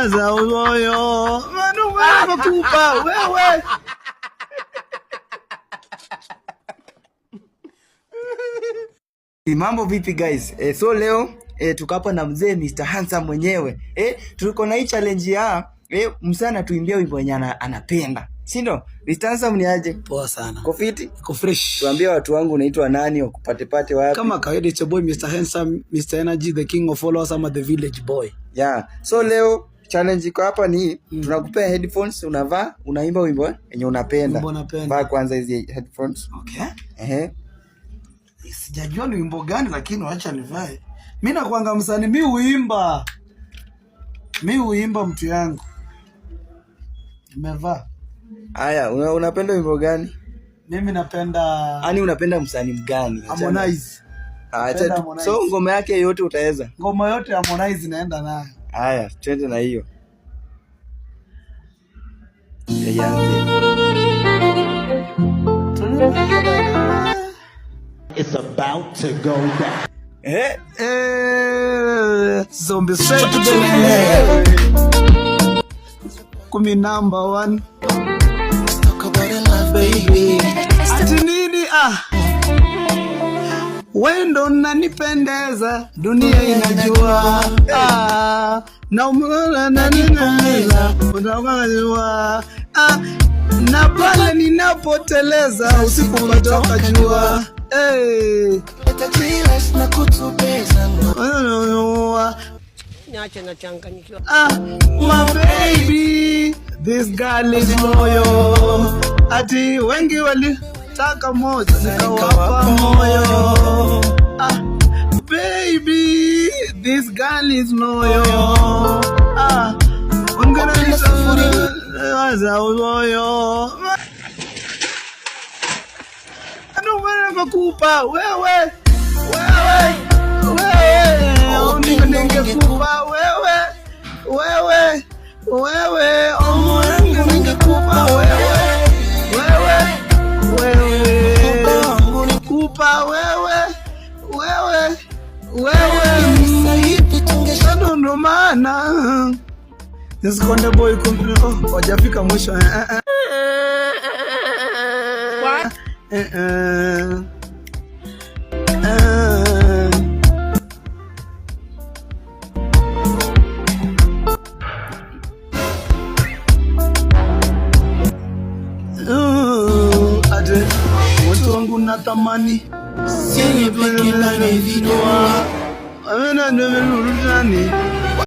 Za moyo makupa wewe. Mambo vipi guys? So leo tuko hapa na mzee Mr. Handsome mwenyewe. Tuko na hii challenge ya msana anatuimbia wimbo wenye anapenda. Si ndio? Mr. Handsome ni aje? Poa sana. Uko fiti? Iko fresh. Tuambie watu wangu unaitwa nani, wakupate pate wapi? Kama kawaida, it's your boy Mr. Handsome, Mr. Energy, the king of followers ama the village boy. Yeah. So leo challenge iko hapa ni tunakupea headphones, unavaa, unaimba wimbo yenye unapenda. Wimbo unapenda. Vaa kwanza hizi headphones. Okay. Ehe. Sijajua ni wimbo gani lakini wacha nivae. Mimi nakuanga msanii, mi huimba. Mi huimba, mtu yangu. Nimevaa. Haya, unapenda wimbo gani? Mimi napenda Yaani unapenda msanii mgani? Harmonize. Ah, acha Napenda tu. Harmonize. So ngoma yake yote utaweza? Ngoma yote ya Harmonize naenda nayo. Haya, twende na hiyo. Ianze. It's about to go down. Zombie straight to the head. Kumi number one. Baby. Ati nini, ah? Wendo nanipendeza, dunia inajua, ah, na umeona nanipendeza, unajua, ah, na pale ninapoteleza usipotoka jua, hey. Niache nachanganyikiwa. Ah, my baby, this girl is loyal. Ati wengi walitaka moja, nikawapa moyo. Ah, baby, this girl is loyal. Ah, wengine walitaka moyo. Ningekupa wewe, wewe, wewe, ningekupa wewe, wewe, wewe, oh, ningekupa wewe, wewe, wewe, kupa wewe, wewe, wewe, ndo maana This Konde Boy oh, wajafika mwisho, eh, eh, eh. What? Eh, eh. Eh. Ate watu wangu natamani